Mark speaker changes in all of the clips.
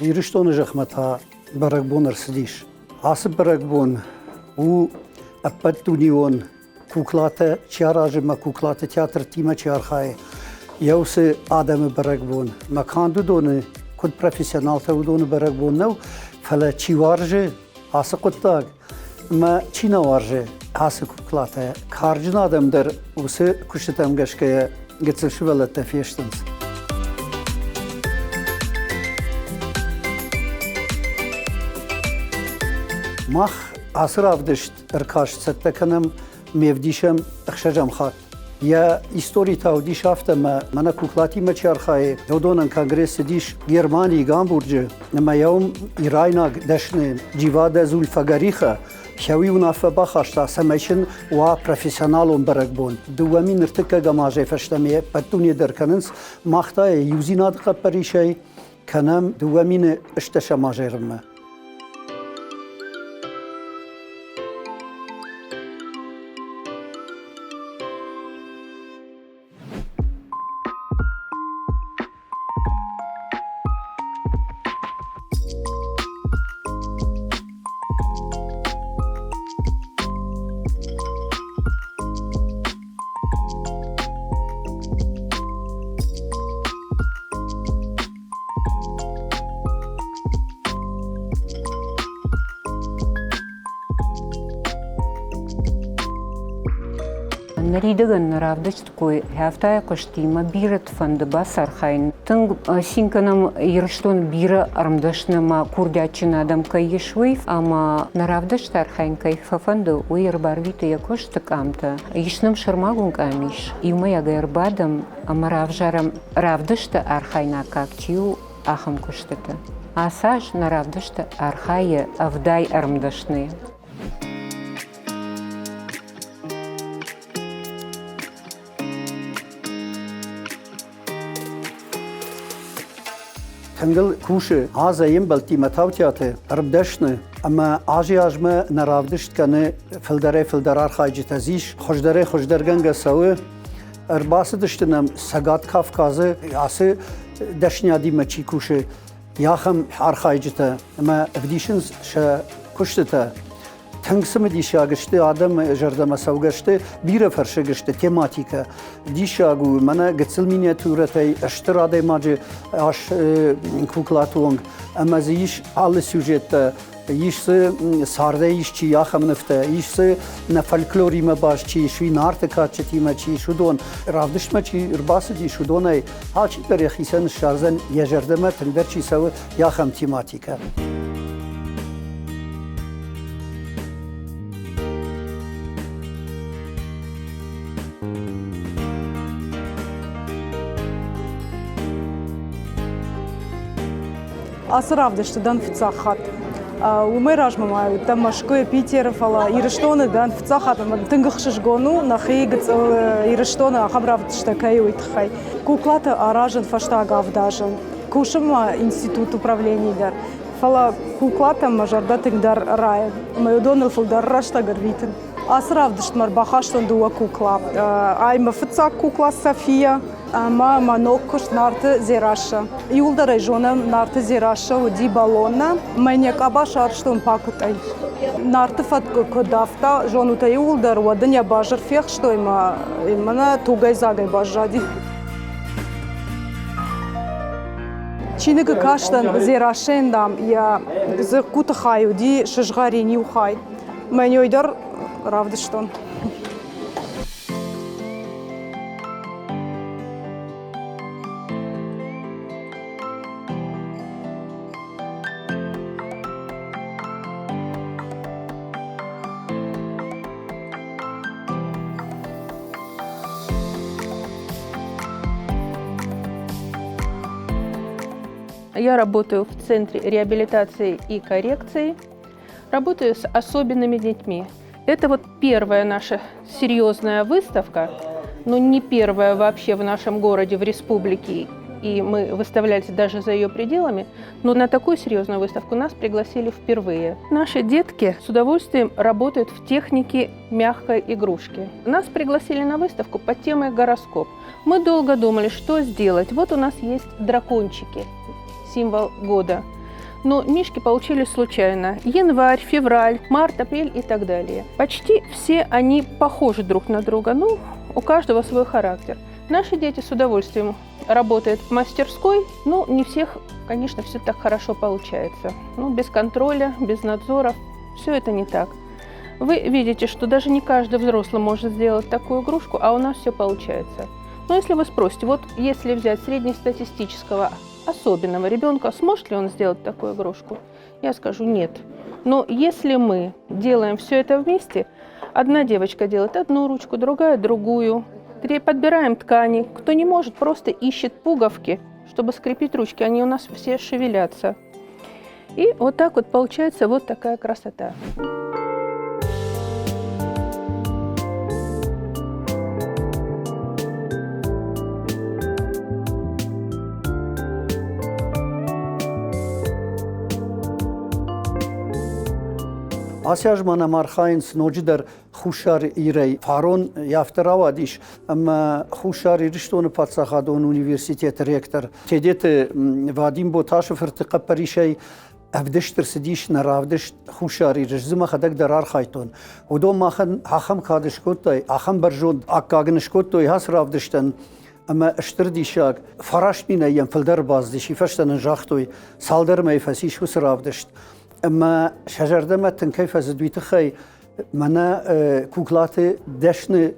Speaker 1: Ирыстоны зӕхмӕ та бӕрӕгбон ӕрцыдис. Ацы бӕрӕгбон у ӕппӕтдунеон куклатӕ чи аразы мӕ куклаты театртимӕ чи архайы, йӕ уыцы адӕмы бӕрӕгбон. Мӕ канд уыдоны, куыд профессионалтӕ уыдоны бӕрӕгбон нӕу, фӕлӕ чи уарзы ацы хъуыддаг, Мӕ чи нӕ уарзы ацы куклатӕ, карджын адӕм дӕр уыцы куыстытӕм гӕсгӕ гыццыл сывӕллӕттӕ фестынц. Мах ацы равдыст ӕркаст цӕттӕ кӕнӕм, ме вдисӕм ӕхсӕзӕм хатт. Йӕ истори та уыдис афтӕ, ӕмӕ мӕнӕ куклатимӕ чи архайы, уыдонӕн конгресс цыдис Германийы, Гамбурджы, ӕмӕ йӕ уым ирайнаг дӕсны Дживадӕ Зульфагариха Хӕуи уынаффӕ бахаста, цӕмӕй сын уа профессионалон бӕрӕгбон. 2000 ӕртыккӕгӕм азӕй фӕстӕмӕ ӕппӕт дуне дӕр кӕнынц, мах та йӕ иудзинады хъӕппӕрисӕй кӕнӕм 2010 азӕй рынмӕ.
Speaker 2: Ныридӕгӕн нӕ равдысткой хӕфтӕйы куыстимӕ бирӕты фӕнды бацархайын. Тынг цин кӕнӕм, Ирыстон бирӕ ӕрмдӕсны ӕмӕ курдиатджын адӕм кӕй ис, уый ӕмӕ нӕ равдысты архайын кӕй фӕфӕнды, уый ӕрбарвиты йӕ куысты къамтӕ. Ис нӕм сӕрмагонд къамис, иумӕйагӕй ӕрбадӕм ӕмӕ равзарӕм равдысты архайынаккаг чи у, ахӕм куыстыты. Ацы аз нӕ равдысты архайы 70 ӕрмдӕсныйы.
Speaker 1: Тынгыл кусы Азӕ йе мбӕлттимӕ Таутиаты ӕрмдӕсны ӕмӕ азӕй-азмӕ нӕ равдыст кӕны фылдӕрӕй-фылдӕр архайджытӕ зис, хуыздӕрӕй-хуыздӕргӕнгӕ цӕуы. Ӕрбацыдысты нӕм Цӕгат Кавказы ацы дӕсниадимӕ чи кусы, ахӕм архайджытӕ ӕмӕ ӕвдисынц сӕ куыстытӕ. Тынг цымыдисаг сты, адӕмы зӕрдӕмӕ цӕугӕ сты, бирӕ фӕрсыг сты тематикӕ. Диссаг у, мӕнӕ гыццыл миниатюрӕтӕй стыр адӕймаджы ас куклаты онг, ӕмӕ дзы ис алы сюжеттӕ, ис дзы цардӕй исчи ахӕм нывтӕ, ис дзы нӕ фольклоримӕ баст чи ис, уый Нарты кадджытимӕ чи ис, уыдон. Равдыстмӕ чи ӕрбацыдис, уыдонӕй алчидӕр йӕхицӕн ссардзӕн, йӕ зӕрдӕмӕ тынгдӕр чи цӕуы, ахӕм тематикӕ.
Speaker 3: Ацы равдысты дӕн фыццаг хатт. Уымӕй размӕ ма уыдтӕн Мӕскуыйы, Питеры, фӕлӕ Ирыстоны дӕн фыццаг хатт ӕмӕ тынг ӕхсызгон у, нӕхи гыццыл Ирыстоны ахӕм равдыстытӕ кӕй уый тыххӕй. Куклаты аразын фӕстаг авд азы. Кусын ма институт управленийы дӕр. Фӕлӕ куклатӕм мӕ зӕрдӕ тынгдӕр райы ӕмӕ уыдоныл фылдӕр рӕстӕг ӕрвитын. Ацы равдыстмӕ ӕрбахастон дыууӕ кукла. Ай мӕ фыццаг кукла София ӕмӕ мӕ ног куыст Нарты Дзерассӕ. Иуылдӕр ӕй зонӕм, Нарты Дзерассӕ уыди Балоннӕ. Мӕн йӕ къаба сарӕзтон пакуытӕй. Нарты фӕткъуы куы давта, зонут ӕй иууылдӕр, уӕд ын йӕ базыр фехстой мӕ мӕнӕ тугӕйдзагӕй баззади. Чиныгы кастӕн Дзерассӕйӕн, дам, йӕ дзыккуты хай уыди сызгъӕрин иу хай. Мӕнӕй дӕр равдыстон.
Speaker 4: Я работаю в Центре реабилитации и коррекции. Работаю с особенными детьми. Это вот первая наша серьезная выставка, но не первая вообще в нашем городе, в республике, и мы выставлялись даже за ее пределами, но на такую серьезную выставку нас пригласили впервые. Наши детки с удовольствием работают в технике мягкой игрушки. Нас пригласили на выставку под темой «Гороскоп». Мы долго думали, что сделать. Вот у нас есть дракончики, символ года. Но мишки получились случайно. Январь, февраль, март, апрель и так далее. Почти все они похожи друг на друга. Ну, у каждого свой характер. Наши дети с удовольствием работают в мастерской, но не всех, конечно, все так хорошо получается. Ну, без контроля, без надзора, все это не так. Вы видите, что даже не каждый взрослый может сделать такую игрушку, а у нас все получается. Но если вы спросите, вот если взять среднестатистического особенного ребенка, сможет ли он сделать такую игрушку? Я скажу нет. Но если мы делаем все это вместе, одна девочка делает одну ручку, другая другую, подбираем ткани. Кто не может, просто ищет пуговки, чтобы скрепить ручки. Они у нас все шевелятся. И вот так вот получается вот такая красота.
Speaker 1: Ацы аз ма нӕм архайынц ноджыдӕр Хуссар Ирӕй. Фарон афтӕ рауадис, ӕмӕ Хуссар Ирыстоны паддзахадон университеты ректор Тедеты Вадим Боташы фырты хъӕппӕрисӕй ӕвдыст ӕрцыдис нӕ равдыст Хуссар Иры. Дзы мӕхӕдӕг дӕр архайдтон. Уыдон махӕн ахӕм кад скодтой, ахӕм бӕрзонд аккаг ын скодтой ацы равдыстӕн, ӕмӕ стыр диссаг, 9000-ӕй йӕм фылдӕр бацыдис, уый фӕстӕ нын загътой, цалдӕр мӕйы фӕцис уыцы равдыст. Ӕмӕ сӕ зӕрдӕмӕ тынг кӕй фӕцыд, уый тыххӕй мӕнӕ куклаты дӕсны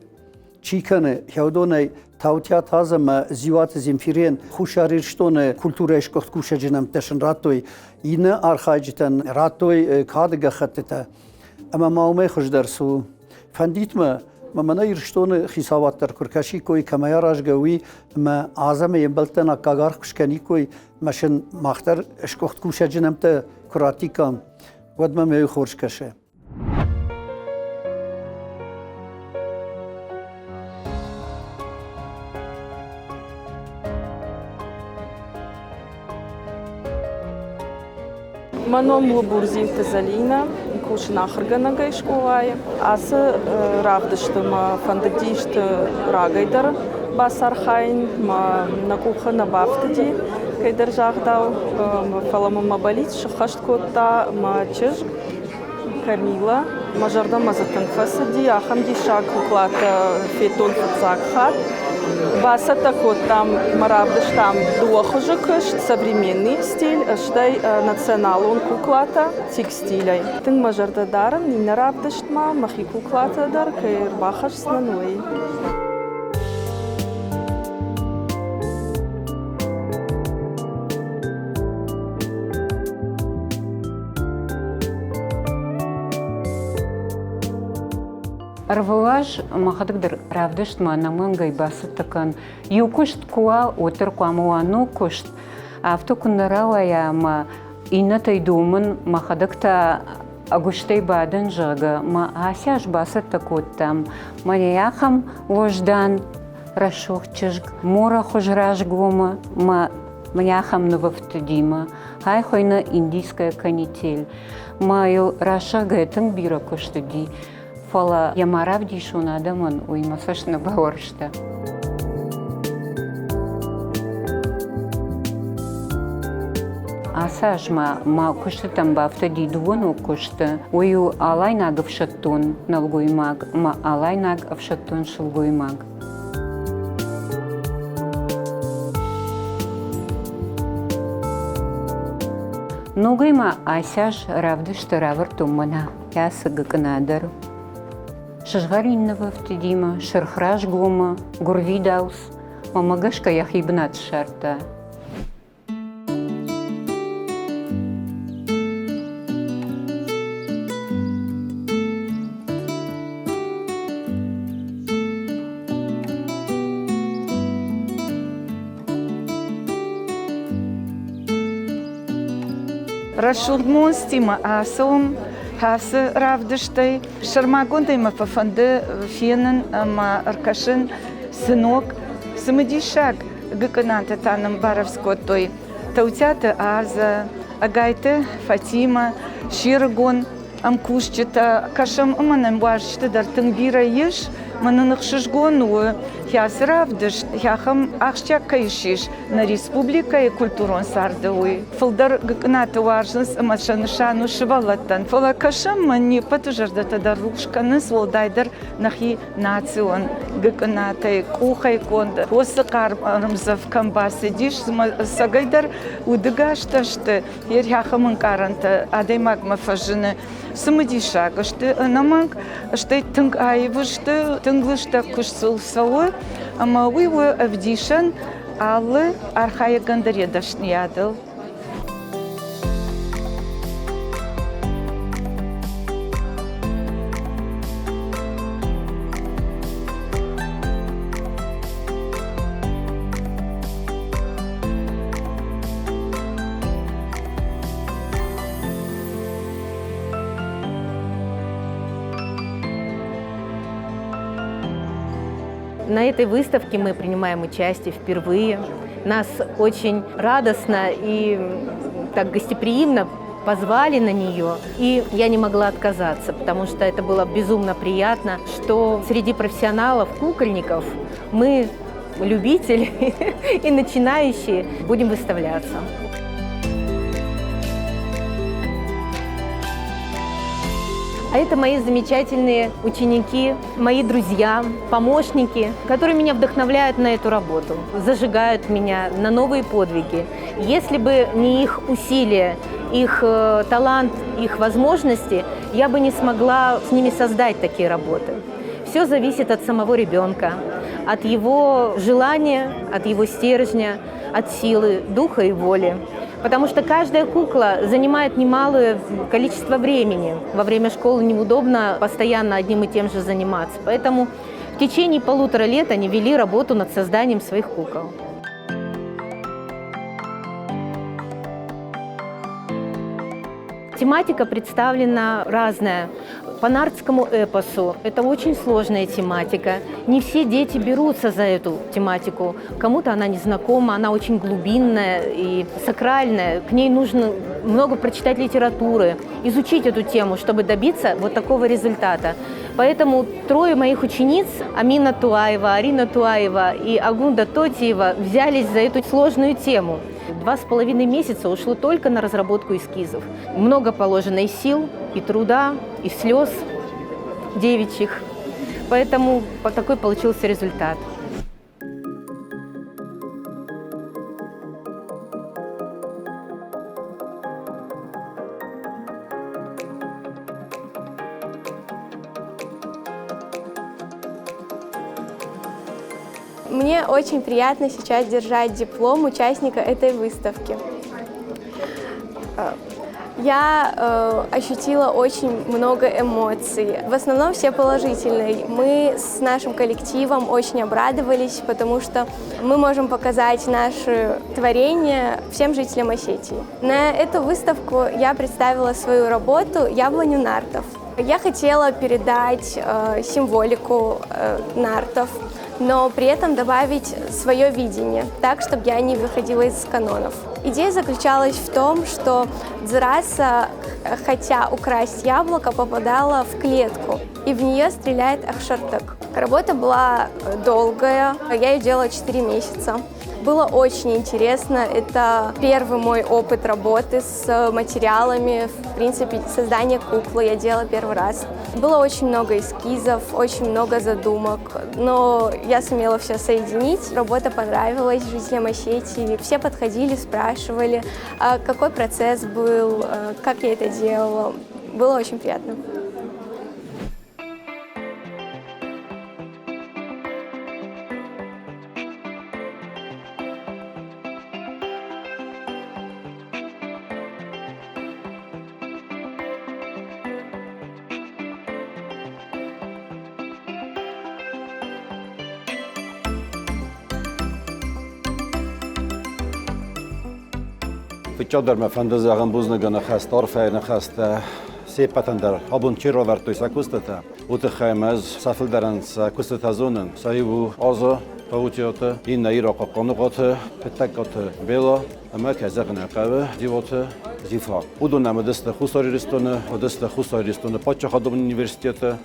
Speaker 1: чи кӕны, уыдонӕй Таутиат Аз ӕмӕ Дзиуаты Земфирен Хуссар Ирыстоны культурӕйы сгуыхт кусӕджы нӕмттӕ сын радтой, иннӕ архайджытӕн радтой кады гӕххӕттытӕ. Ӕмӕ ма уымӕй хуыздӕр цы у? Фӕндит мӕ, мӕнӕ Ирыстоны хицауад дӕр куы ркӕсиккой, кӕмӕй аразгӕ уый, ӕмӕ Аз ӕмӕ йе мбӕлттӕн аккаг аргъ куы скӕниккой, ӕмӕ сын мах дӕр сгуыхт кусӕджы нӕмттӕ куы раттиккам, уӕд мӕм уый хорз кӕсы.
Speaker 5: Мӕ ном у Бурдзинты Зӕлинӕ, кусын ахуыргӕнӕгӕй скъолайы. Ацы равдысты мӕ фӕндыдис рагӕй дӕр бацархайын, мӕ нӕ къухы нӕ бафтыди, кӕйдӕр загъдау, фӕлӕ мын мӕ бӕллиц сыххӕст кодта мӕ чызг Камила. Мӕ зӕрдӕмӕ дзы тынг фӕцыди, ахӕм диссаг куклатӕ федтон фыццаг хатт. Бацӕттӕ кодтам мӕ равдыстам дыууӕ хуызы куыст, современный стиль, стӕй националон куклатӕ текстилӕй. Тынг мӕ зӕрдӕ дарын иннӕ равдыстмӕ, мӕхи куклатӕ дӕр кӕй ӕрбахӕсдзынӕн, уый.
Speaker 2: Ӕрвылаз мӕхӕдӕг дӕр равдыстмӕ ӕнӕмӕнгӕй бацӕттӕ кӕн. Иу куыст куы уа, уӕддӕр хъуамӕ уа ног куыст. Афтӕ куы нӕ рауайа ӕмӕ иннӕтӕй домын, мӕхӕдӕг та ӕгуыстӕй бадын, зӕгъгӕ, мӕ ацы аз бацӕттӕ кодтам. Мӕнӕ ахӕм уӕздан рӕсугъд чызг, морӕхуыз разгомы мӕ мӕнӕ ахӕм нывӕфтыдимӕ. Ай хуыйны индийская канитель. Мӕ йыл рӕсӕгӕй тынг бирӕ куыст уыди, фӕлӕ йӕ ма равдисон адӕмӕн, уый мӕ цӕст нӕ бауарзта. Ацы аз ма мӕ куыстытӕм бафтыди дыууӕ ног куысты. Уый у алайнаг ӕфсӕддон нӕлгоймаг ӕмӕ алайнаг ӕфсӕддон сылгоймаг. Ногӕй ма ацы аз равдысты равӕрдтон мӕнӕ ацы гыкъына дӕр. Сызгъӕрин нывӕфтыдимӕ, сырх разгомы, гуырвидауц, мӕмӕ гӕсгӕ йӕхи бынат ссардта.
Speaker 6: Рӕсугъд монстимӕ ацӕуӕм ацы равдыстӕй. Сӕрмагондӕй мӕ фӕфӕнды фенын ӕмӕ ӕркӕсын, цы ног, цымыдисаг гыкъынатӕ та нын барӕвдз кодтой Таутиаты Азӕ, Ӕгайты Фатимӕ, се рыгон ӕмкусджытӕ. Кӕсӕм ӕмӕ нӕм уазджытӕ дӕр тынг бирӕ ис. Мӕнӕн ӕхсызгон у, Кӕцы равдыст ахӕм ахсджиаг кӕй ссис нӕ республикӕйы культурон царды, уый. Фылдӕр гыкъынаты уарзынц ӕмӕ сӕ нысан у сывӕллӕттӕн. Фӕлӕ кӕсӕм, не ппӕты зӕрдӕтӕ дӕр рухс кӕнынц, уӕлдайдӕр нӕхи национ гыкъынатӕй, къухӕй конд фосы хъарм ӕрмдзӕф кӕм бацыдис, цӕгӕйдӕр удыгӕстӕ сты, йе рхӕхӕм ӕнкъарӕнтӕ адӕймагмӕ фӕзыны. Цымыдисаг сты ӕнӕмӕнг, стӕй тынг аив сты, тынг лыстӕг куыст сыл цӕуы, ӕмӕ уый у ӕвдисӕн алы архайӕгӕн дӕр йӕ дӕсныйадыл.
Speaker 4: На этой выставке мы принимаем участие впервые. Нас очень радостно и так гостеприимно позвали на нее, и я не могла отказаться, потому что это было безумно приятно, что среди профессионалов, кукольников мы, любители и начинающие, будем выставляться. А это мои замечательные ученики, мои друзья, помощники, которые меня вдохновляют на эту работу, зажигают меня на новые подвиги. Если бы не их усилия, их талант, их возможности, я бы не смогла с ними создать такие работы. Все зависит от самого ребенка, от его желания, от его стержня, от силы, духа и воли. Потому что каждая кукла занимает немалое количество времени. Во время школы неудобно постоянно одним и тем же заниматься. Поэтому в течение 1,5 лет они вели работу над созданием своих кукол. Тематика представлена разная. По нартскому эпосу. Это очень сложная тематика. Не все дети берутся за эту тематику. Кому-то она не знакома, она очень глубинная и сакральная. К ней нужно много прочитать литературы, изучить эту тему, чтобы добиться вот такого результата. Поэтому трое моих учениц, Амина Туаева, Арина Туаева и Агунда Тотиева, взялись за эту сложную тему. 2,5 месяца ушло только на разработку эскизов. Много положено и сил, и труда, и слез девичьих. Поэтому такой получился результат.
Speaker 7: Мне очень приятно сейчас держать диплом участника этой выставки. Я ощутила очень много эмоций. В основном все положительные. Мы с нашим коллективом очень обрадовались, потому что мы можем показать наше творение всем жителям Осетии. На эту выставку я представила свою работу «Яблоню нартов». Я хотела передать символику нартов, но при этом добавить свое видение, так, чтобы я не выходила из канонов. Идея заключалась в том, что Дзераса, хотя украсть яблоко, попадала в клетку, и в нее стреляет Ахшартак. Работа была долгая, я ее делала 4 месяца. Было очень интересно, это первый мой опыт работы с материалами, в принципе, создание куклы я делала первый раз. Было очень много эскизов, очень много задумок, но я сумела все соединить. Работа понравилась жителям Осетии, все подходили, спрашивали, какой процесс был, как я это делала. Было очень приятно.
Speaker 8: Фыццагдӕр мӕ фӕнды зӕгъын бузныгы ныхӕстӕ, арфӕйы ныхӕстӕ се ппӕтӕн дӕр. Абон чи равӕрдтой сӕ куыстытӕ, уый тыххӕй ӕмӕ ӕз сӕ фылдӕрӕн сӕ куыстытӕ зонын. Сӕ иу у Азы Таутиаты, иннӕ Иракъы Хъаныхъуаты, Хетӕгкаты Бела ӕмӕ, кӕй зӕгъын ӕй хъӕуы, Джиоты Зифа. Уыдон нӕм уыдысты Хуссар Ирыстоны, уыдысты Хуссар Ирыстоны паддзахадон университеты.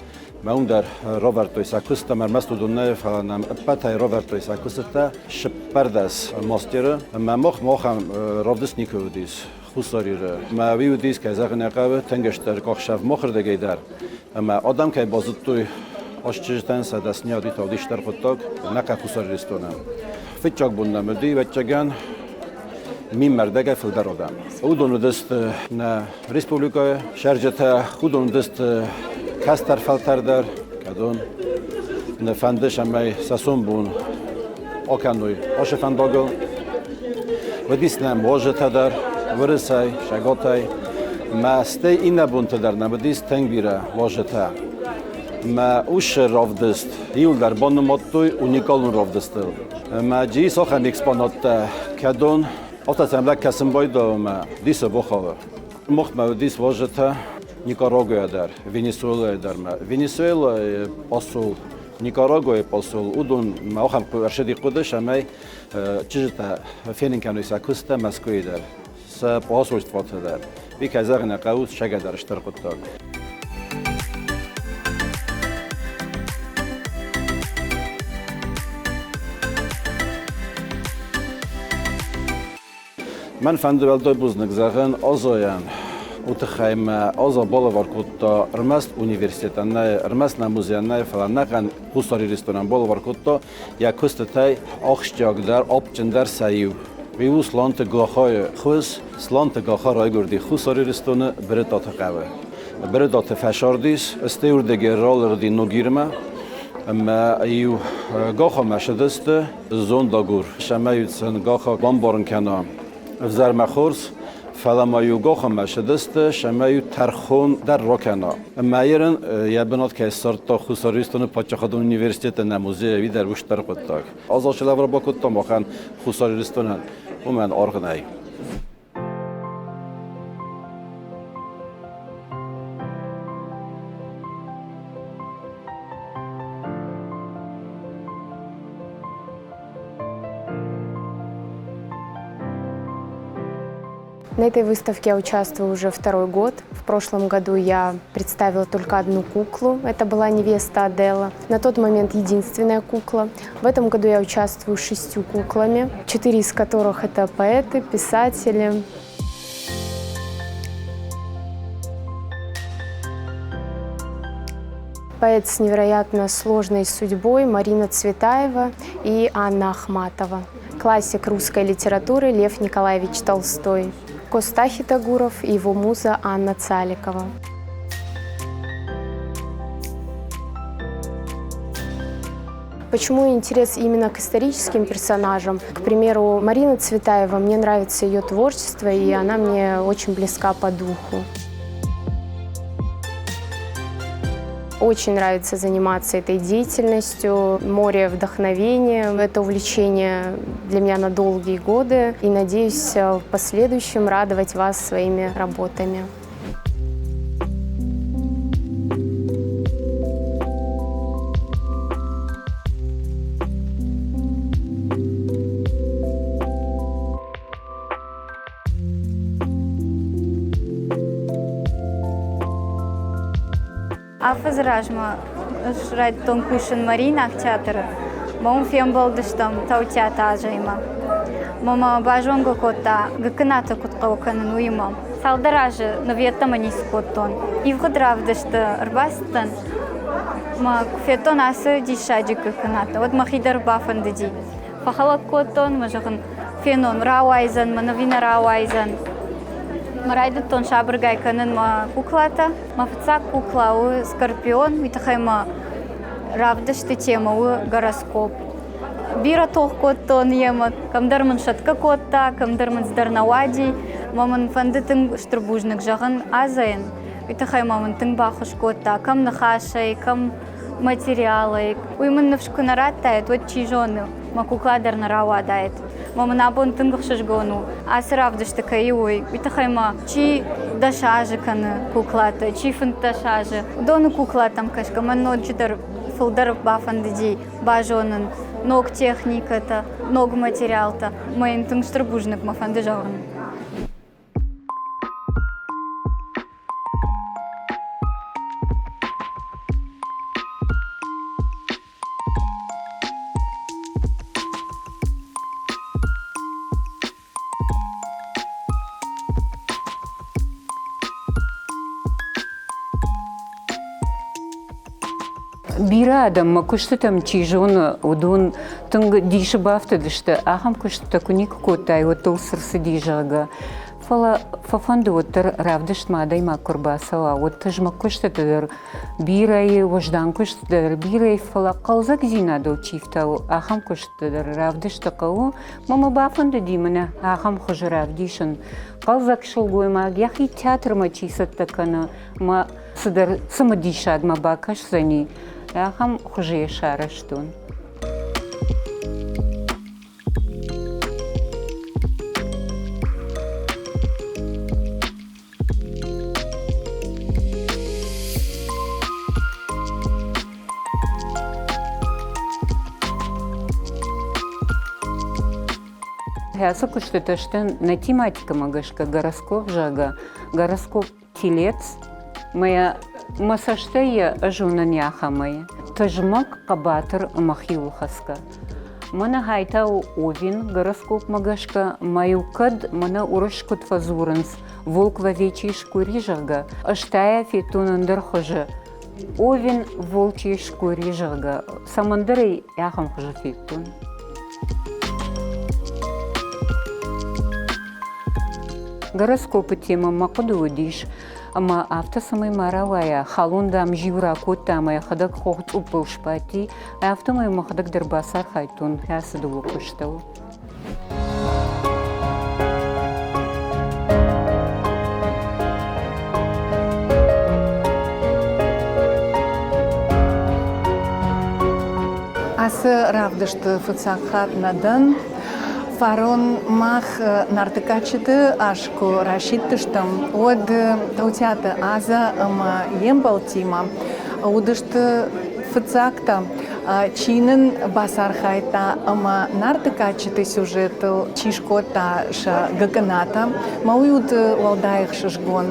Speaker 8: Мӕ уым дӕр равӕрдтой сӕ куыст ӕмӕ ӕрмӕст уыдон нӕ, фӕлӕ нӕм ӕппӕтӕй равӕрдтой сӕ куыстытӕ 14 мастеры. Ӕмӕ мах махӕн равдыст никуы уыдис Хуссар Иры. Мӕ уый уыдис, кӕй зӕгъын ӕй хъӕуы, тынг стыр къахсӕв махырдыгӕй дӕр. Ӕмӕ адӕм кӕй базыдтой аст чызджытӕн сӕ дӕсныйад уый та уыдис стыр хъуыддаг нӕ Хуссар Ирыстонӕн. Фыццаг бон нӕм уыди, ӕвӕццӕгӕн, мин мӕрдӕгӕй фылдӕр адӕм. Уыдон уыдысты нӕ республикӕйы цӕрджытӕ, уыдон уыдысты кӕстӕр фӕлтӕр дӕр, кӕдон нӕ фӕнды, цӕмӕй сӕ сомбон акӕной ацы фӕндагыл. Уыдис нӕм уазджытӕ дӕр Уырысӕй, Сӕгатӕй. Мӕ стӕй иннӕ бонты дӕр нӕм уыдис тынг бирӕ уазджытӕ. Мӕ усы равдыст иуылдӕр банымадтой уникалон равдыстыл. Мӕ джи ахӕм экспонаттӕ, кӕдон афтӕ сӕм лӕг кӕсын байдайы ӕмӕ дисы бахауы. Махмӕ уыдис уазджытӕ Никарагуайӕ дӕр, Венесуэлӕйӕ дӕр ма. Венесуэлӕйы посол, Никарагуайы посол, уыдон ма ахӕм ӕрцыди хъуыды, цӕмӕй чызджытӕ фенын кӕной сӕ куысттӕ Мӕскуыйы дӕр, сӕ посольствоты дӕр. Уый, кӕй зӕгъын ӕй хъӕуы, сӕгӕдӕр стыр хъуыддаг. Мӕн фӕнды уӕлдай бузныг зӕгъын Азайӕн. Уый тыххӕй мӕ Аза балӕвар кодта ӕрмӕст университетӕн нӕ, ӕрмӕст нӕ музейӕн нӕ, фӕлӕ ӕнӕхъӕн Хуссар Ирыстонӕн балӕвар кодта йӕ куыстытӕй ахсджиагдӕр, аппджындӕр сӕ иу. Уый у Сланты Гахайы хуыз. Сланты Гаха райгуырди Хуссар Ирыстоны Брытъаты хъӕуы. Брытъаты фӕсардис, стӕй уырдыгӕй ралыгъди Ногирмӕ ӕмӕ иу Гахамӕ сыдысты зондагур, цӕмӕй сын Гаха бамбарын кӕна ӕвзӕрмӕ хорз, фӕлӕ ма-иу Гахамӕ сыдысты, цӕмӕй-иу тӕрхон дӕр ракӕна. Ӕмӕ ерын йӕ бынат кӕй ссардта Хуссар Ирыстоны паддзахадон университеты нӕ музейы, уый дӕр у стыр хъуыддаг. Азы лӕвар бакодта махӕн Хуссар Ирыстонӕн, уымӕн аргъ нӕй.
Speaker 7: На этой выставке я участвую уже второй год. В прошлом году я представила только одну куклу. Это была невеста Адела. На тот момент единственная кукла. В этом году я участвую шестью куклами, четыре из которых это поэты, писатели. Поэт с невероятно сложной судьбой Марина Цветаева и Анна Ахматова. Классик русской литературы Лев Николаевич Толстой. Коста Хитагуров и его муза Анна Цаликова. Почему интерес именно к историческим персонажам? К примеру, Марина Цветаева, мне нравится ее творчество, и она мне очень близка по духу. Очень нравится заниматься этой деятельностью, море вдохновения. Это увлечение для меня на долгие годы. И надеюсь в последующем радовать вас своими работами.
Speaker 9: Афӕдзы размӕ ӕз райдыдтон кусын Мариинаг театры. Мӕ уым фембӕлдыстӕм Таутиаты Азӕимӕ. Мӕ мӕ базонгӕ кодта, гыккынаты куыд хъӕуы кӕнын, уыимӕ. Цалдӕр азы нывӕдтӕмӕ ницы кодтон. Ивгъуыд равдысты ӕрбацыдтӕн мӕ куы федтон ацы диссаджы гыккынатӕ, уӕд мӕхи дӕр бафӕндыди. Фӕхӕлӕг кодтон, мӕ зӕгъын, фенон, рауайдзӕн мӕ ӕви нӕ рауайдзӕн. Мӕ райдыдтон сабыргай кӕнын мӕ куклатӕ. Мӕ фыццаг кукла у Скорпион, уый тыххӕй мӕ равдысты темӕ у гороскоп. Бирӕ тох кодтон йемӕ, кӕмдӕр мын сӕтгӕ кодта, кӕмдӕр мын цыдӕр нӕ уади. Мӕ мын фӕнды тынг стыр бузныг зӕгъын Азӕйӕн. Уый тыххӕй ма мын тынг баххуыс кодта, кӕм ныхасӕй, кӕм материалӕй. Уый мын ныфс куы нӕ радтаид, уӕд чи зоны, мӕ кукла дӕр нӕ рауадаид. Мӕ мын абон тынг ӕхсызгон у, ацы равдысты кӕй у, уый. Уый тыххӕй ма чи 10 азы кӕны куклатӕ, чи 15 азы. Уыдоны куклатӕм кӕсгӕ мӕн ноджыдӕр фылдӕр бафӕндыди базонын ног техникӕтӕ, ног материалтӕ. Мӕ йын тынг стыр бузныг мӕ фӕнды зӕгъын.
Speaker 2: Бирӕ адӕм мӕ куыстытӕм чи зоны, уыдон тынг дисы бафтыдысты, ахӕм куыстытӕ куы никуы кодтай, уӕд дыл цы рцыди, зӕгъгӕ. Фӕлӕ фӕфӕнды уӕддӕр равдыстмӕ адӕймаг куы рбацӕуа, уӕд тызмӕг куыстыты дӕр бирӕйы, уӕздан куыстыты дӕр бирӕйы, фӕлӕ хъӕлдзӕгдзинадыл чи фтауы, ахӕм куыстыты дӕр равдысты хъӕуы. Мӕ мӕ бафӕндыди мӕнӕ ахӕм хуызы равдисын. Хъӕлдзӕг сылгоймаг йӕхи театрмӕ чи цӕттӕ кӕны, мӕ цыдӕр цымыдисагмӕ бакӕсдзӕни, ахӕм хуызы йӕ сарӕзтон. Ацы куыстытӕ сты нӕ тематикӕмӕ гӕсгӕ гороскоп, зӕгъгӕ, гороскоп Телец, мӕ мӕ цӕстӕй йӕ ӕз уынын ахӕмӕй. Тызмӕг, хъӕбатыр ӕмӕ хиуылхӕцгӕ. Мӕнӕ хай та у Овен гороскопмӕ гӕсгӕ, мӕ-иу кӕд мӕнӕ уырыс куыд фӕдзурынц, волк в овечьей шкуре, зӕгъгӕ, ӕз та йӕ федтон ӕндӕр хуызы. Овен в волчьей шкуре, зӕгъгӕ, цӕмӕндӕр ӕй ахӕм хуызы федтон. Гороскопы темӕ мӕ хъуыды уыдис, ӕмӕ афтӕ цӕмӕй ма рауайа, халон, дам, зиу ракодта ӕмӕ йӕхӕдӕг хох цъуппыл сбадти, афтӕмӕй мӕхӕдӕг дӕр бацархайдтон ацы дыууӕ куыстыл.
Speaker 10: Ацы равдысты фыццаг хатт нӕ дӕн. Фарон мах Нарты кадджыты аз куы расидтыстӕм, уӕд Таутиаты Азӕ ӕмӕ йе мбӕлттимӕ уыдысты фыццагтӕ, чи нын бацархайдта ӕмӕ Нарты кадджыты сюжетыл чи скодта сӕ гыкъынатӕ, мӕ уый уыд уӕлдай ӕхсызгон.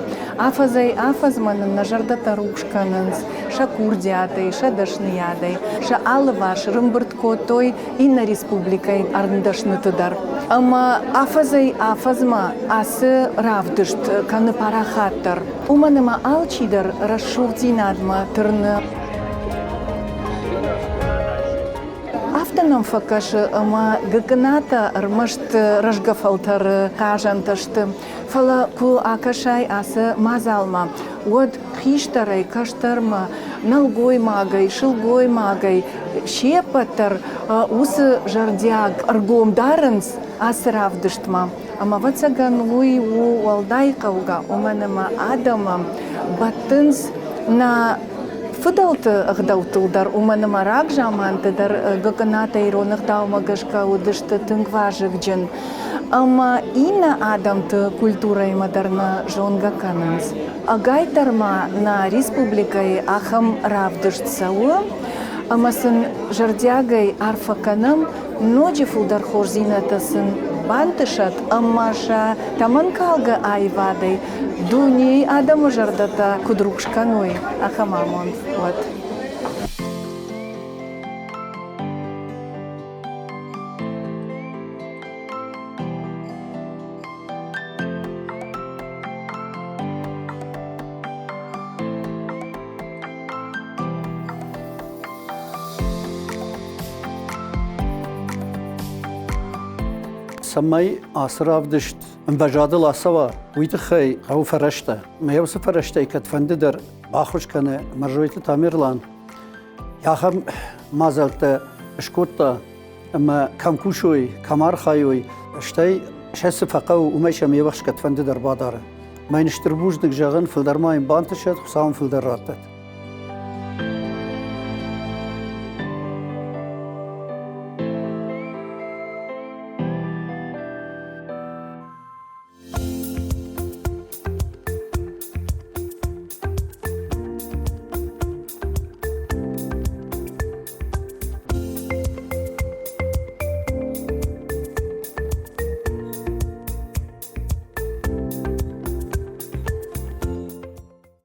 Speaker 10: Афӕдзӕй-афӕдзмӕ нын нӕ зӕрдӕтӕ рухс кӕнынц сӕ курдиатӕй, сӕ дӕсныйадӕй, сӕ алыварс рымбырд кодтой иннӕ республикӕйы ӕрмдӕсныты дӕр. Ӕмӕ афӕдзӕй-афӕдзмӕ ацы равдыст кӕны парахатдӕр, уымӕн ӕмӕ алчидӕр рӕсугъддзинадмӕ тырны. Афтӕ нӕм фӕкӕсы, ӕмӕ гыкъынатӕ ӕрмӕст рӕзгӕ фӕлтӕры хъазӕнтӕ сты. Фӕлӕ куы акӕсай ацы мадзалмӕ, уӕд хистӕрӕй кӕстӕрмӕ, нӕлгоймагӕй, сылгоймагӕй се ппӕт дӕр уыцы зӕрдиаг ӕргом дарынц ацы равдыстмӕ. Ӕмӕ, ӕвӕццӕгӕн, уый у уӕлдай хъӕугӕ, уымӕн ӕмӕ адӕмы бӕттынц нӕ фыдӕлты ӕгъдӕуттыл дӕр, уымӕн ӕмӕ рагзаманты дӕр гыкъынатӕ ирон ӕгъдаумӕ гӕсгӕ уыдысты тынг вазыгджын. Ӕмӕ иннӕ адӕмты культурӕимӕ дӕр нӕ зонгӕ кӕнынц. Ӕгайтдӕр ма нӕ республикӕйы ахӕм равдыст цӕуы, ӕмӕ сын зӕрдиагӕй арфӕ кӕнӕм, ноджы фылдӕр хорздзинӕдтӕ сын бантысӕд ӕмӕ сӕ тӕмӕнкалгӕ аивадӕй дунейы адӕмы зӕрдӕтӕ куыд рухс кӕной, ахӕм амонд уӕд.
Speaker 1: Цӕмӕй ацы равдыст ӕмвӕзадыл ацӕуа, уый тыххӕй хъӕуы фӕрӕзтӕ. Мӕ уыцы фӕрӕзтӕй кӕдфӕнды дӕр баххуыс кӕны Мӕрзойты Тамерлан. Ахӕм мадзӕлттӕ скодта ӕмӕ кӕм кусой, кӕм архайой, стӕй сӕ цы фӕхъӕуы, уымӕй сӕм йе вӕхс кӕдфӕнды дӕр бадары. Мӕ йын стыр бузныг зӕгъын, фылдӕр ма йын бантысӕд, Хуыцау ын фылдӕр раттӕд.